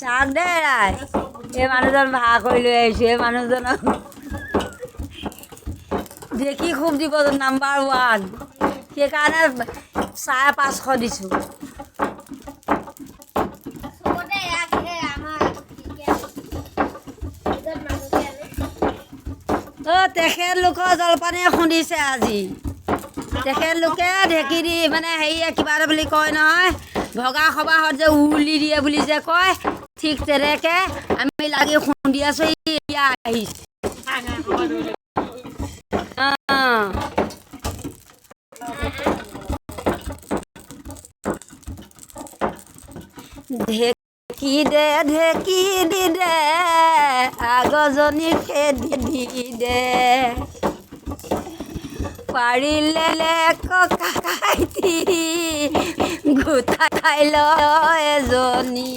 চাওক দেই ৰাইজ, এই মানুহজন ভাড়া কৰি লৈ আহিছোঁ। এই মানুহজনক ঢেঁকী খুব দিব নাম্বাৰ ওৱান, সেইকাৰণে 550 দিছোঁ। চবতে ইয়াক আমাৰ ঠিকে আছে। এজন মানুহকে আনে। অ' তেখেতলোকৰ জলপানে খুন্দিছে আজি। তেখেতলোকে ঢেঁকী দি মানে হেৰি কিবা এটা বুলি কয় নহয়, ভগা সবাহত যে উৰুলি দিয়ে বুলি যে কয়, ঠিক তেনেকে আমি লাগি খুন্দি আছোঁ। এতিয়া আহিছে। অঁ, ঢেঁকী দে, ঢেঁকী দি দে, আগজনী খেদি দি দে, পাৰিলে ককাইটি গোটাই ল এজনী।